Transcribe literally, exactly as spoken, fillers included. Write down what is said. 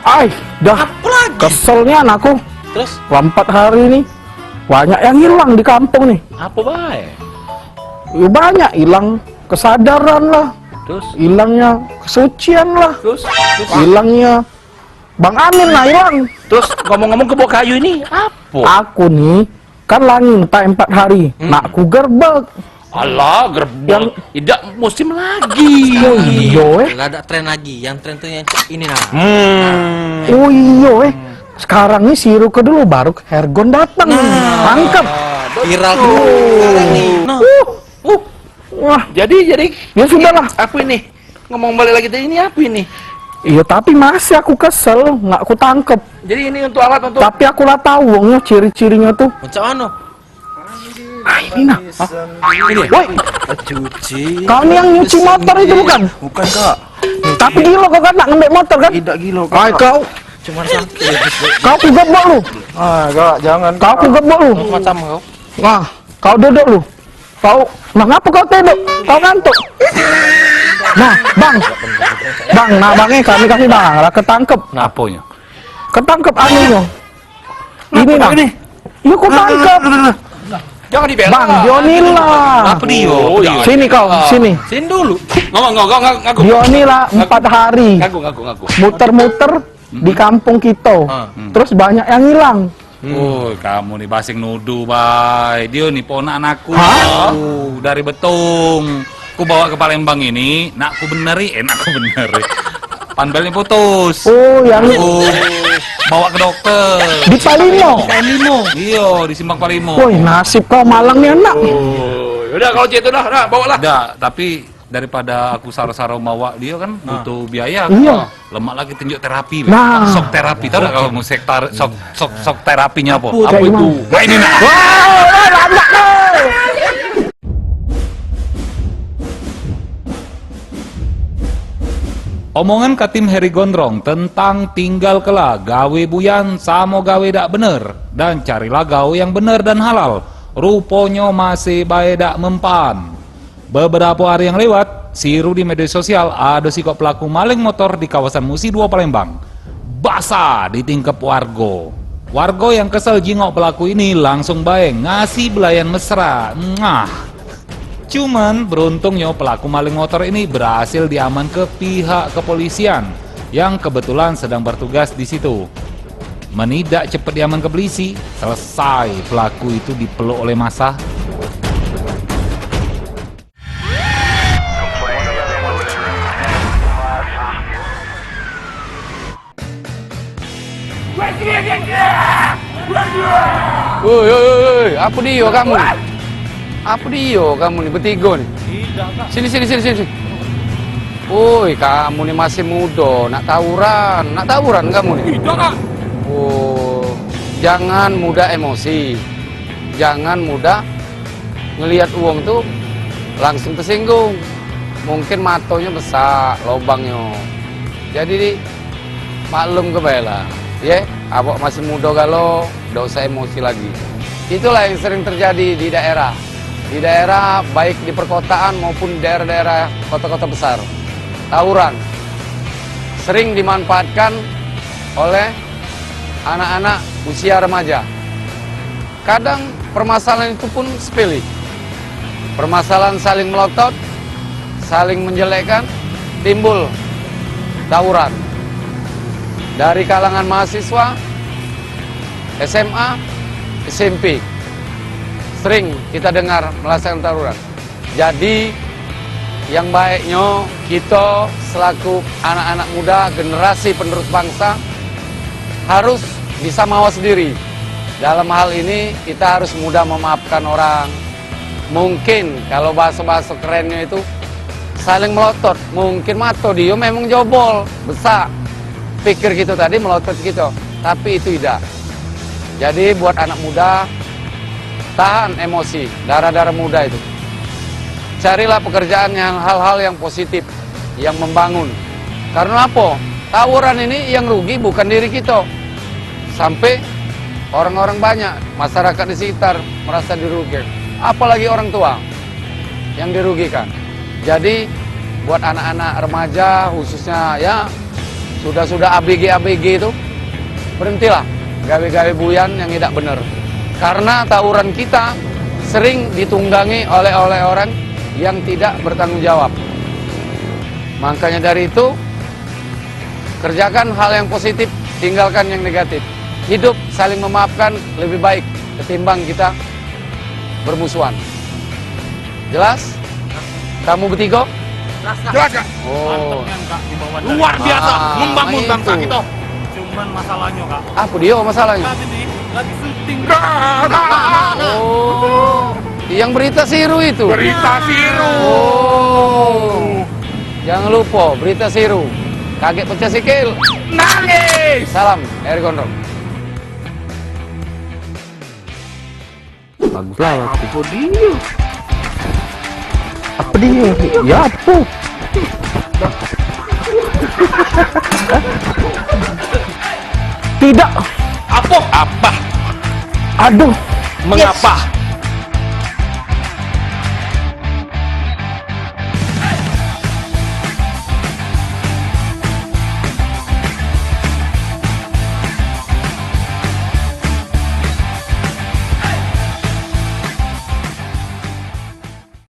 Ai, dah. Apa lagi? Kesel nian aku. Terus? Lah empat hari ni, banyak yang hilang di kampung ni. Apa bae? Ya, banyak hilang kesadaran lah. Terus? Hilangnya kesucian lah. Terus? Terus? Hilangnya Bang Amin lah hilang. Terus, ngomong-ngomong, kebok kayu ini apa? Aku ni kan lah ngintai empat hari. Hmm. Nak ku gerbek. Alah, gerbek. Yang idak musim lagi. Oh, iyo, eh. Lah, dak tren lagi. Yang tren tu yang cak ini, nah. Hmm. Oh, iyo, eh. Sekarang ni siru ke dulu, baru Hergon datang. Nah. Tangkep. Viral dulu sekarang ni. Nah. Uh. Uh. Wah. Jadi, jadi, ya sudahlah. Apa ini? Ngomong balik lagi tadi, ini apa ini? Iyo, tapi masih aku kesel, nak ku tangkep. Jadi ini untuk alat untuk Tapi aku lah tahu wongnyo, ciri-cirinyo tu. Macam mana? Ah, ini nah. Hah? Ini? Woi, cuci. Kau ni yang nyuci motor itu bukan? Bukan, Kak. Tapi gilo kau kan nak ngembek motor kan? Tidak gilo, Kak. Ai, kau. Cuma sakit. Kau ku gebok lu. Ah, Kak, jangan. Kau ku gebok lu. Macam kau. Wah, kau duduk lu. Kau, nah, ngapa kau tedok? Kau ngantuk? Nah, Bang. Bang, nah, Bang, eh, kami kasih, Bang, lah ketangkep. Nah, aponyo? Ketangkep anunyo. Ini, nah. Ini? Iya, kau tangkep. Jangan dibela. Bang, Dioni lah. Apa dia? Oh, iya. Sini kau, sini. Sini dulu. Ngomong, ngomong, ngomong, ngaku. Dioni lah empat hari. Ngaku, ngaku, ngaku. Muter-muter di kampung kita. Ah. Terus banyak yang hilang. Hmm. Oh, kamu ni basing nuduh, bay. Dia ni ponakan aku. Hah? Aku dari Betung. Ku bawa ke Palembang ini, nak ku beneri, eh, nak ku beneri. Panbelnya putus. Oh, yang Ku bawa ke dokter. Di Palimo? Palimo. Iyo, di Simpang Palimo. Woi, nasib kau malang ni anak. Oh, udah kalau cak itu dah, dah, bawa lah. Dah, tapi daripada aku saro-saro bawa dia kan butuh biaya. Iyo. Lemak lagi tunjuk terapi, Beb. Nah. Shock terapi, tahu tak kamu shock tar-, shock, shock, shock terapinya apa? Apa itu? Nah, ini nah. Wah, wah, banyak tu. Omongan Katim Heri Gondrong tentang tinggal kela gawe buyan samo gawe dak bener dan carilah gawe yang bener dan halal. Ruponyo masih bae dak mempan. Beberapo hari yang lewat, siru di media sosial ado sikok pelaku maling motor di kawasan Musi Duo Palembang. Basa ditingkep wargo. Wargo yang kesel jingok pelaku ini langsung bae ngasih belayan mesra. Mwah. Cuman beruntungnyo pelaku maling motor ini berhasil diamanke pihak kepolisian yang kebetulan sedang bertugas di situ. Meni dak cepet diamanke polisi, selesai pelaku itu dipeluk oleh masa. Woi, woi, woi, woi, apo dio kamu ni? Apo dio kamu ni betigo ni? Sini, sini, sini, sini. Woi, kamu ni masih mudo, nak tawuran, nak tawuran kamu ni? Tidak, Kak. Oh, jangan mudah emosi, jangan mudah ngelihat uwong tu langsung tersinggung. Mungkin matonyo besak lobangnyo. Jadi, maklum ke bae lah, ye, awak masih mudo galo, dak usah emosi lagi. Itulah yang sering terjadi di daerah. Di daerah, baik di perkotaan maupun daerah-daerah kota-kota besar. Tawuran sering dimanfaatkan oleh anak-anak usia remaja. Kadang permasalahan itu pun sepele. Permasalahan saling melotot, saling menjelekkan, timbul tawuran. Dari kalangan mahasiswa, S M A, S M P, sering kita dengar melaksanakan tawuran. Jadi, yang baiknyo, kito selaku anak-anak muda, generasi penerus bangsa, harus bisa mawas diri. Dalam hal ini, kita harus mudah memaafkan orang. Mungkin, kalau bahaso-bahaso kerennyo itu, saling melotot. Mungkin mato dio memang jobol, besak. Pikir kito tadi melotot kito. Tapi itu idak. Jadi, buat anak muda, tahan emosi, darah-darah muda itu. Carilah pekerjaan yang hal-hal yang positif, yang membangun. Karena apa? Tawuran ini yang rugi bukan diri kita. Sampai orang-orang banyak, masyarakat di sekitar merasa dirugikan. Apalagi orang tua yang dirugikan. Jadi, buat anak-anak remaja khususnya, ya, Sudah-sudah A B G, A B G itu, berhentilah gawe-gawe buyan yang tidak benar. Karena tawuran kita sering ditunggangi oleh, oleh orang yang tidak bertanggung jawab. Makanya dari itu, kerjakan hal yang positif, tinggalkan yang negatif. Hidup saling memaafkan lebih baik ketimbang kita bermusuhan. Jelas? Kamu bertiga? Jelas, Kak. Oh. Mantep kan, Kak, di bawah dari Luar biasa, Ah, membangun bangsa itu. Kita. Cuman masalahnya, Kak. Apa dia masalahnya? Lagi nih, lagi syuting. Kak, Kak. Oh. Yang berita siru itu? Berita siru. Oh. Jangan lupa, berita siru. Kaget pecah sikil. Nangis. Salam, Eri Gondrong. Bagus lah. Apa dia? Apa dia? Ya, apa? Tidak. Apa? Apa? Aduh. Mengapa?